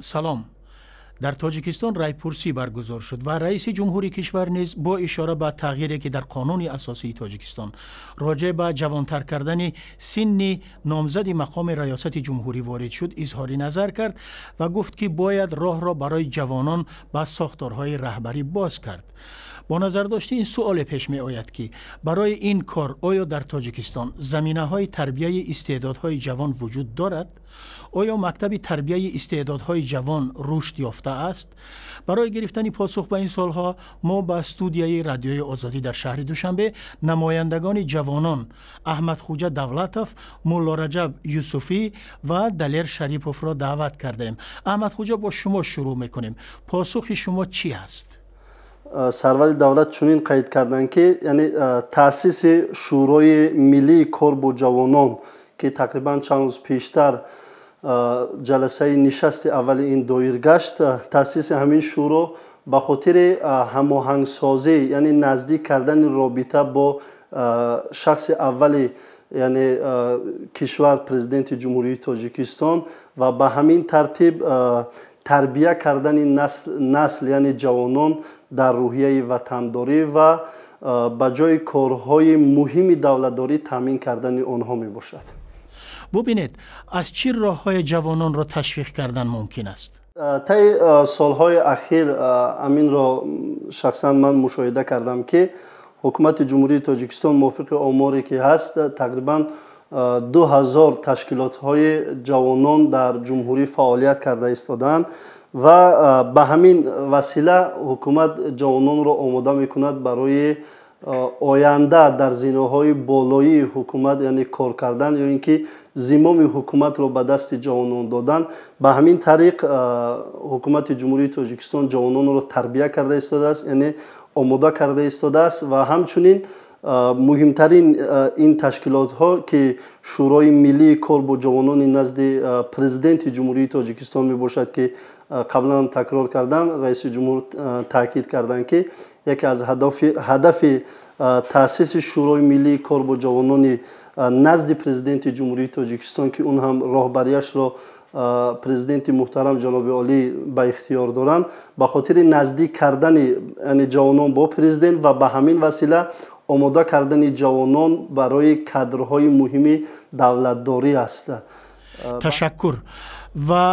Салом. Дар Тоҷикистон райпурсӣ баргузор шуд ва раиси ҷумҳури кишвар низ бо ишора ба тағйире, ки дар қонуни асосии Тоҷикистон роҷеъ ба ҷавонтар кардани синни номзади мақоми раёсати ҷумҳурӣ ворид шуд, изҳори назар кард ва гуфт, ки бояд роҳро барои ҷавонон ба сохторҳои раҳбарӣ боз кард. Бо назардошти ин суоле пеш меояд, ки барои ин кор оё дар Тоҷикистон заминаҳои тарбияи истеъдодҳои ҷавон вуҷуд дорад? Оё мактаби тарбияи истеъдодҳои ҷавон рушд ёфтааст? Барои гирифтани посух ба ин суолҳо мо ба студияи Радиои Озодӣ дар шаҳри Душанбе намояндагони ҷавонон Аҳмадхуҷа Давлатов, Муллораҷаб Юсуфӣ ва Далер Шариповро даъват кардаем. Аҳмадхуҷа, бо шумо шурӯъ мекунем. Посухи шумо чӣ аст? Сарвари давлат чунин қайд карданд, ки яъне таъсиси Шӯрои миллии кор бо ҷавонон, ки тақрибан чанд рӯз пештар ҷаласаи нишасти аввали ин доир гашт, таъсиси ҳамин шӯро ба хотири ҳамоҳангсозӣ, яъне наздик кардани робита бо шахси аввали, яъне кишвар, Президенти Ҷумҳурии Тоҷикистон, ва ба ҳамин тартиб тарбия кардани насл, яъне ҷавонон дар рӯҳияи ватандорӣ ва ба ҷои корҳои муҳими давлатдорӣ таъмин кардани онҳо мебошад. Бубинед, аз чӣ роҳҳои ҷавононро ташвиқ кардан мумкин аст? Таи солҳои ахир ҳаминро шахсан ман мушоҳида кардам, ки Ҳукумати Ҷумҳурии Тоҷикистон мувофиқи оморе, ки ҳаст, тақрибан 2000 ташкилотҳои ҷавонон дар ҷумҳурӣ фаъолият карда истодаанд ва ба ҳамин васила ҳукумат ҷавононро омода мекунад барои оянда дар зинаҳои болоии ҳукумат, яъне кор кардан ё ин ки зимоми ҳукуматро ба дасти ҷавонон додан. Ба ҳамин тариқ Ҳукумати Ҷумҳурии Тоҷикистон ҷавононро тарбия карда истодааст, яъне омода карда истодааст. Ва ҳамчунин муҳимтарин ин ташкилотҳо, ки Шӯрои миллии кор бо ҷавонони назди Президенти Ҷумҳурии Тоҷикистон мебошад, ки қаблан такрор кардам, раиси ҷумҳур таъкид карданд, ки яке аз ҳадафи таъсиси Шӯрои миллии кор бо ҷавонони назди Президенти Ҷумҳурии Тоҷикистон, ки он ҳам роҳбарияшро Президенти муҳтарам ҷаноби олӣ ба ихтиёр доранд, ба хотири наздик кардани, яъне ҷавонон бо президент ва ба ҳамин васила омода кардани ҷавонон барои кадрҳои муҳими давлатдорӣ аст. Ташаккур. Ва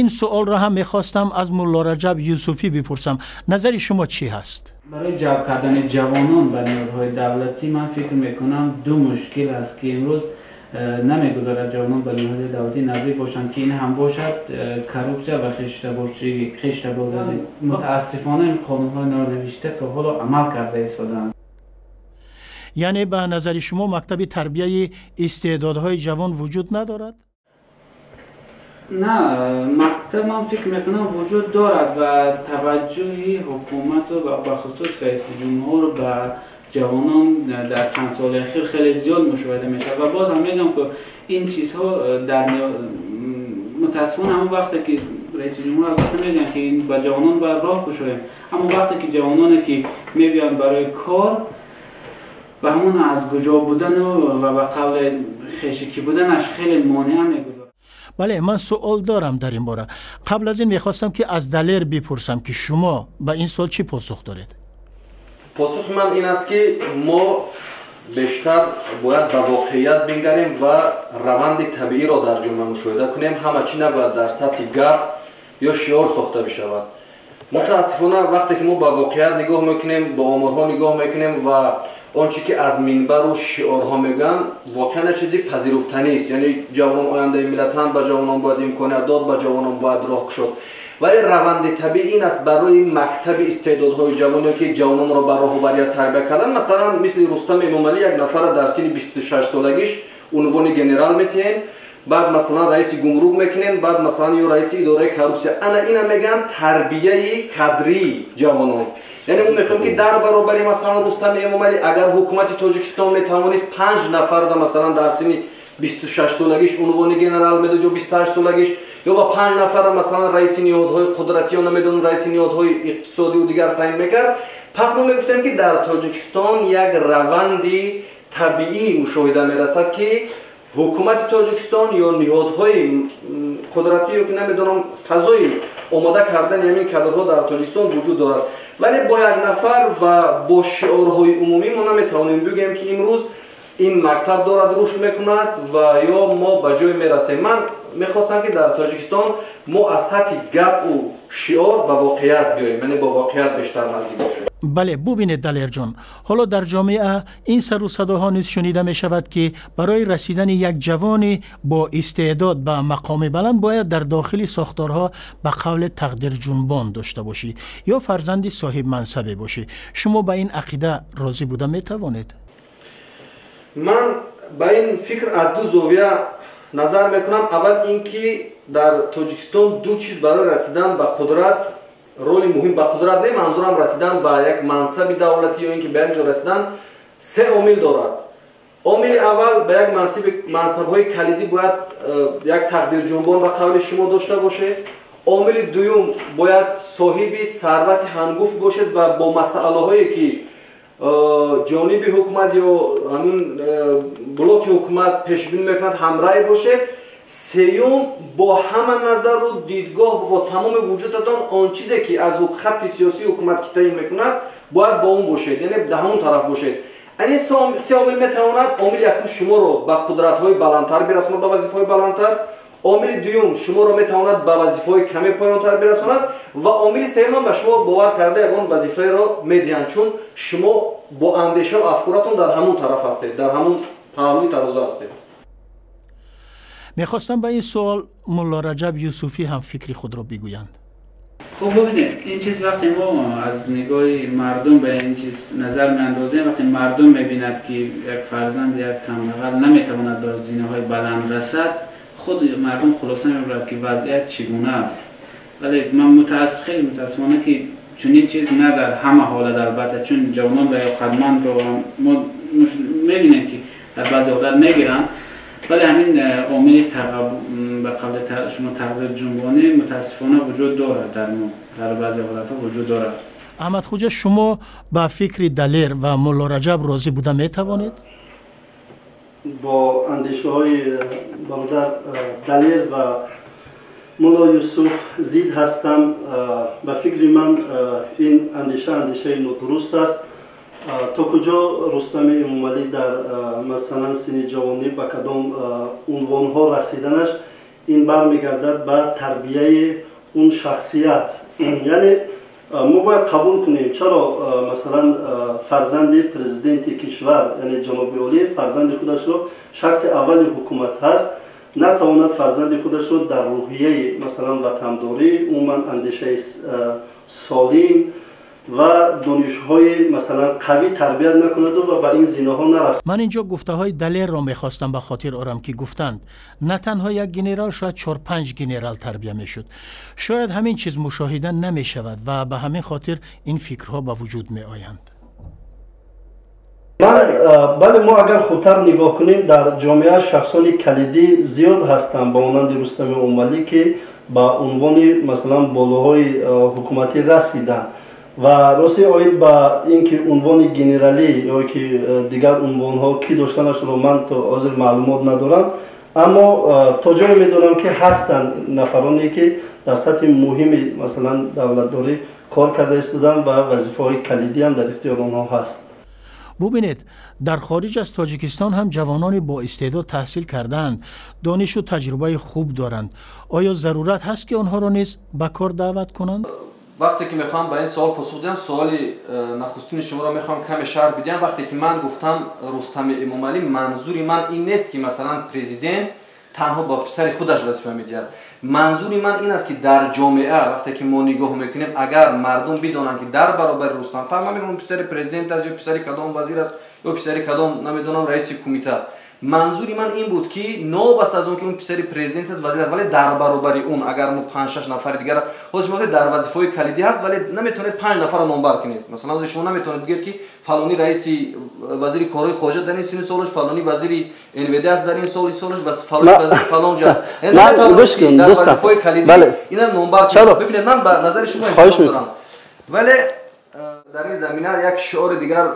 ин суолро ҳам мехостам аз Муллораҷаб Юсуфӣ бипурсам. Назари шумо чӣ ҳаст? Барои ҷалб кардани ҷавонон ба ниҳодҳои давлатӣ ман фикр мекунам, ду мушкил аст, ки имрӯз намегузорад ҷавонон ба ниҳодҳои давлатӣ наздик бошанд, ки ин ҳам бошад коррупсия ва хештаборгазӣ. Мутаассифона, ин қонунҳои нонавишта то ҳоло амал карда истодаанд. Яъне ба назари шумо мактаби тарбияи истеъдодҳои ҷавон вуҷуд надорад? На, мактаб, ман фикр мекунам, вуҷуд дорад ва таваҷҷӯҳи ҳукумату ва бахусус раиси ҷумҳур ба ҷавонон дар чанд соли ахир хеле зиёд мушоҳида мешавад. Ва боз ҳам мегӯям, ки ин чизҳо дар мутаассифона ҳамон вақте ки раиси ҷумҳур албатта мегӯянд, ки ба ҷавонон бояд роҳ кушоем, аммо вақте ки ҷавононе, ки мебиёянд барои кор, ба ҳамон аз куҷо будану ва ба қавли хешикӣ буданаш хеле монеа мегузорад. Бале, ман суол дорам дар ин бора. Қабл аз ин мехостам, ки аз Далер бипурсам, ки шумо ба ин суол чӣ посух доред? Посухи ман ин аст, ки мо бештар бояд ба воқеият бингарем ва раванди табииро дар ҷомеа мушоҳида кунем. Ҳама чӣ набояд дар сатҳи гап ё шиор сохта бишавад. Мутаассифона, вақте ки мо ба воқеият нигоҳ мекунем, ба оморҳо нигоҳ мекунем ва он чӣ ки аз минбару шиорҳо мегӯянд, воқеан як чизи пазируфтанист, яъне ҷавонон ояндаи миллатанд, ба ҷавонон бояд имконият дод, ба ҷавонон бояд роҳ кушод. Вале раванди табиӣ ин аст: барои мактаби истеъдодҳои ҷавон ё ки ҷавононро ба роҳбарият тарбия кардан, масалан, мисли Рустам Эмомалӣ, як нафара дар синни 26 солагиш унвони генерал метиҳем, баъд, масалан, раиси гумрук мекунем, баъд, масалан, ё раиси идораи коррупсия. Ана ина мегӯянд тарбияи кадрии ҷавонон. Яъне мо мехоҳем, ки дар баробари, масалан, Рустами Эмомалӣ, агар ҳукумати Тоҷикистон метавонист панҷ нафарда, масалан, дар синни 26 солагиш унвони генерал медод ё 28 солагиш, ё ба панҷ нафара, масалан, раиси ниҳодҳои қудратӣ ё, намедонам, раиси ниҳодҳои иқтисодиву дигар таъин мекард, пас мо мегуфтем, ки дар Тоҷикистон як раванди табиӣ мушоҳида мерасад, ки Ҳукумати Тоҷикистон ё ниҳодҳои қудратӣ ё ки намедонам фазои омода кардани ҳамин кадрҳо дар Тоҷикистон вуҷуд дорад. Вале бо як нафар ва бо шиорҳои умумӣ мо наметавонем бигӯем, ки имрӯз ин мактаб дорад рушд мекунад ва ё мо ба ҷое мерасем. Ман мехостам, ки дар Тоҷикистон мо аз сатҳи гапу шиор ба воқеият биёем, яъне бо воқеият бештар наздик бошем. Бале, бубинед, Далерҷон, ҳоло дар ҷомеа ин сару садоҳо низ шунида мешавад, ки барои расидани як ҷавони бо истеъдод ба мақоми баланд бояд дар дохили сохторҳо ба қавле тақдирҷунбон дошта бошӣ ё фарзанди соҳибмансабе бошӣ. Шумо ба ин ақида розӣ буда метавонед? Ман ба ин фикр аз ду зовия назар мекунам. Аввал ин ки дар Тоҷикистон ду чиз барои расидан ба қудрат роли муҳим, ба қудрат не, манзурам расидан ба як мансаби давлатӣ ё ин ки ба як ҷо расидан, се омил дорад. Омили аввал, ба як мансабҳои калидӣ бояд як тақдирҷунбон ба қавли шумо дошта бошед. Омили дуюм, бояд соҳиби сарвати ҳангуфт бошед ва бо масъалаҳое ки ҷониби ҳукумат ё ҳамун блоки ҳукумат пешбинӣ мекунад, ҳамрай бошед. Сеюм, бо ҳама назару дидгоҳ, бо тамоми вуҷудатон он чизе ки аз хатти сиёсии ҳукумат ки таъин мекунад, бояд бо он бошед, яъне дар ҳамон тараф бошед. Ани се омил метавонад: омили якум шуморо ба қудратҳои баландтар бирасонад, ба вазифаҳои баландтар; омили дуюм шуморо метавонад ба вазифаҳои каме поёнтар бирасонад; ва омили сеюмам ба шумо бовар карда ягон вазифаеро медиҳанд, чун шумо бо андешаву афкоратон дар ҳамон тараф ҳастед, дар ҳамон паҳлӯи тарозу ҳастед. Мехостам ба ин суол Мулло Раҷаб Юсуфӣ ҳам фикри худро бигӯянд. Хуб, бибинед, ин чиз вақте мо аз нигоҳи мардум ба ин чиз назар меандозем, вақте мардум мебинад, ки як фарзанд як камбағал наметавонад ба зинаҳои баланд расад, худ мардум хулоса мебарад, ки вазъият чӣ гуна аст. Вале ман хеле мутаассифона, ки чунин чиз на дар ҳама ҳолат, албатта, чун ҷавонон лаёқатмандро мо мебинем, ки дар баъзе ҳолат мегиранд, вале ҳамин омили ба қавли шумо тақдирҷунбонӣ мутаассифона вуҷуд дорад дар мо, дар баъзе ҳолатҳо вуҷуд дорад. Аҳмадхуҷа, шумо ба фикри Далер ва Мулло Раҷаб розӣ буда метавонед? Бо андешаҳои бародар Далер ва Мулло Юсуф зид ҳастам. Ба фикри ман, ин андеша андешаи нодуруст аст. То куҷо Рустами Эмомалӣ дар, масалан, синни ҷавонӣ ба кадом унвонҳо расиданаш, ин бармегардад ба тарбияи он шахсият. Яъне мо бояд қабул кунем, чаро, масалан, фарзанди президенти кишвар, яъне ҷаноби олӣ фарзанди худашро, шахси аввали ҳукумат ҳаст, натавонад фарзанди худашро дар рӯҳияи, масалан, ватандорӣ, умуман андешаи солим ва донишҳои, масалан, қавӣ тарбият накунаду ва ба ин зинаҳо нарасад? Ман инҷо гуфтаҳои Далерро мехостам ба хотир орам, ки гуфтанд, на танҳо як генерал, шояд чор-панҷ генерал тарбия мешуд. Шояд ҳамин чиз мушоҳида намешавад ва ба ҳамин хотир ин фикрҳо ба вуҷуд меоянд. Бале, мо агар хубтар нигоҳ кунем, дар ҷомеа шахсони калидӣ зиёд ҳастанд, ба монанди Рустами Эмомалӣ, ки ба унвони, масалан, болоҳои ҳукуматӣ расиданд. Ва рости, оид ба ин ки унвони генералӣ ё ки дигар унвонҳо кӣ доштанашро, ман то ҳозир маълумот надорам, аммо то ҷое медонам, ки ҳастанд нафароне, ки дар сатҳи муҳими, масалан, давлатдорӣ кор карда истоданд ва вазифаҳои калидӣ ҳам дар ихтиёри онҳо ҳаст. Бубинед, дар хориҷ аз Тоҷикистон ҳам ҷавонони боистеъдод таҳсил кардаанд, донишу таҷрибаи хуб доранд. Оё зарурат ҳаст, ки онҳоро низ ба кор даъват кунанд? Вақте ки мехоҳам ба ин суол посух диҳам, суоли нахустини шуморо мехоҳам каме шарҳ бидиҳам. Вақте ки ман гуфтам Рустами Эмомалӣ, манзури ман ин нест, ки, масалан, президент танҳо ба писари худаш вазифа медиҳад. Манзури ман ин аст, ки дар ҷомеа вақте ки мо нигоҳ мекунем, агар мардум бидонанд, ки дар баробари Рустам, фарқ намекунам, писари президент аст ё писари кадом вазир аст ё писари кадом, намедонам, раиси кумита, манзури ман ин буд, ки новобаста аз он ки он писари президент аст, вазир аст, вале дар баробари он агар мо панҷ-шаш нафари дигар, ҳозир шумо дар вазифаҳои калидӣ ҳаст, вале наметавонед панҷ нафарро номбар кунед. Масалан, ҳозир шумо наметавонед бигӯед, ки фалони раиси вазири корҳои хориҷа дар ин синни солаш, фалони вазири НВД аст дар ин соли солаш ва фалони вазири фалон ҷо аст. Дар вазифаҳои калидӣ ина номбар кунед. Бибинед, ман ба назари шумо эҳтиром дорам, вале дар ин замина як шиори дигар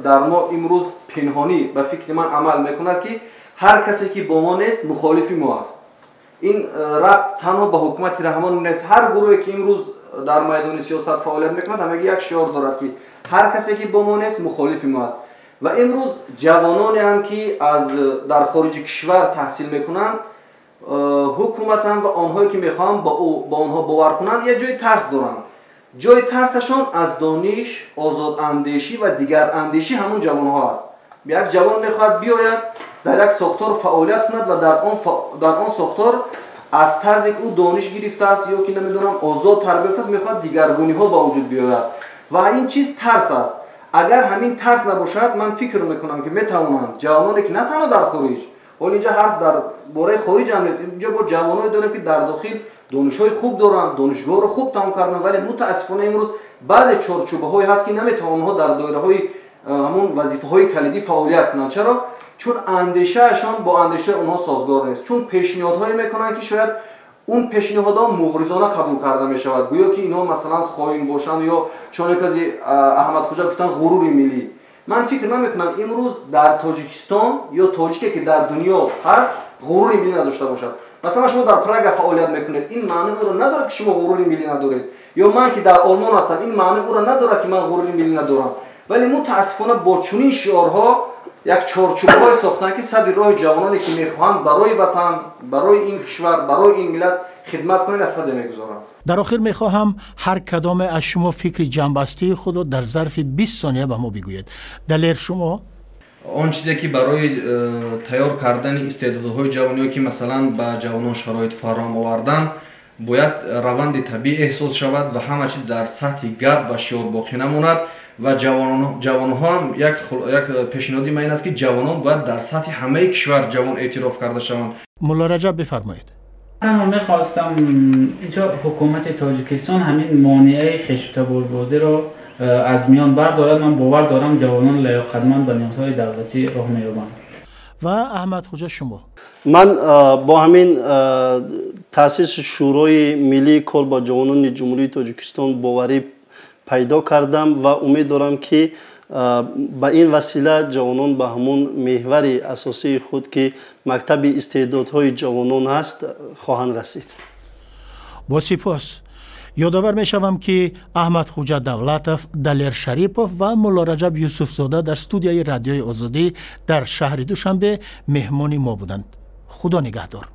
дар мо имрӯз пинҳонӣ, ба фикри ман, амал мекунад, ки Ҳар касе ки бо мо нест, мухолифи мо аст. Ин рабт танҳо ба ҳукумати Раҳмон нест. Ҳар гурӯҳе ки имрӯз дар майдони сиёсат фаъолият мекунад, ҳамагӣ як шиор дорад, ки ҳар касе ки бо мо нест, мухолифи мо аст. Ва имрӯз ҷавононе ҳам ки аз дар хориҷи кишвар таҳсил мекунанд, ҳукуматам ва онҳое ки мехоҳанд ба онҳо бовар кунанд, як ҷои тарс доранд. Ҷои тарсашон аз дониш, озодандешӣ ва дигарандешӣ ҳамон ҷавонҳо аст. Як ҷавон мехоҳад биёяд, дар як сохтор фаъолият кунад ва дар он сохтор аз тарзе ки ӯ дониш гирифтааст ё ки намедонам озод тарбия ёфтааст, мехоҳад дигаргуниҳо ба вуҷуд биёяд ва ин чиз тарс аст. Агар ҳамин тарс набошад, ман фикр мекунам, ки метавонанд ҷавононе ки на танҳо дар хориҷ, ҳол инҷа ҳарф дар бораи хориҷ ҳам нест, инҷа бо ҷавоное дорем, ки дар дохил донишҳои хуб доранд, донишгоҳро хуб тамом карданд, вале мутаассифона имрӯз баъзе чорчӯбаҳое ҳаст, ки наметавонанд онҳо дар доираҳои ҳамон вазифаҳои калидӣ фаъолият кунанд. Чаро? Чун андешаашон бо андешаи онҳо созгор нест, чун пешниҳодҳое мекунанд, ки шояд он пешниҳодҳо муғризона қабул карда мешавад, гӯё ки инҳо масалан хоин бошанд ё чун яке аз Аҳмадхоҷа гуфтанд, ғурури миллӣ. Ман фикр намекунам, имрӯз дар Тоҷикистон ё тоҷике ки дар дунё ҳаст, ғурури миллӣ надошта бошад. Масалан, шумо дар Прага фаъолият мекунед, ин маънои ӯро надорад, ки шумо ғурури миллӣ надоред, ё ман ки дар Олмон ҳастам, ин маънои ӯро надорад, ки ман ғурури миллӣ надорам. Вале мутаассифона бо чунин шиорҳо як чорчӯбҳое сохтанд, ки сади роҳи ҷавононе ки мехоҳанд барои ватан, барои ин кишвар, барои ин миллат хидмат кунанд, аз саде мегузоранд. Дар охир мехоҳам ҳар кадоме аз шумо фикри ҷамъбастии худро дар зарфи 20 сония ба мо бигӯед. Далер, шумо. Он чизе ки барои тайёр кардани истеъдодҳои ҷавон ё ки масалан ба ҷавонон шароит фароҳам овардан, бояд раванди табиӣ эҳсос шавад ва ҳама чиз дар сатҳи гап ва шиор боқӣ намонад. Ва ҷавонҳоам, як пешниҳоди ман ин аст, ки ҷавонон бояд дар сатҳи ҳамаи кишвар ҷавон эътироф карда шаванд. Мулло Раҷаб, бифармоед. Танҳо мехостам инҷо ҳукумати Тоҷикистон ҳамин монеаи хешутаборбозиро аз миён бардорад. Ман бовар дорам, ҷавонон лаёқатманд ба ниҳодҳои давлатӣ роҳ меёбанд. Ва Аҳмадхоҷа, шумо. Ман бо ҳамин таъсиси Шӯрои миллии кор бо ҷавонони Ҷумҳурии Тоҷикистон боварӣ пайдо кардам ва умед дорам, ки ба ин васила ҷавонон ба ҳамон меҳвари асосии худ, ки мактаби истеъдодҳои ҷавонон ҳаст, хоҳанд расид. Бо сипос. Ёдовар мешавам, ки Аҳмадхуҷа Давлатов, Далер Шарипов ва Муллораҷаб Юсуфзода дар студияи Радиои Озодӣ дар шаҳри Душанбе меҳмони мо буданд. Худо нигаҳдор.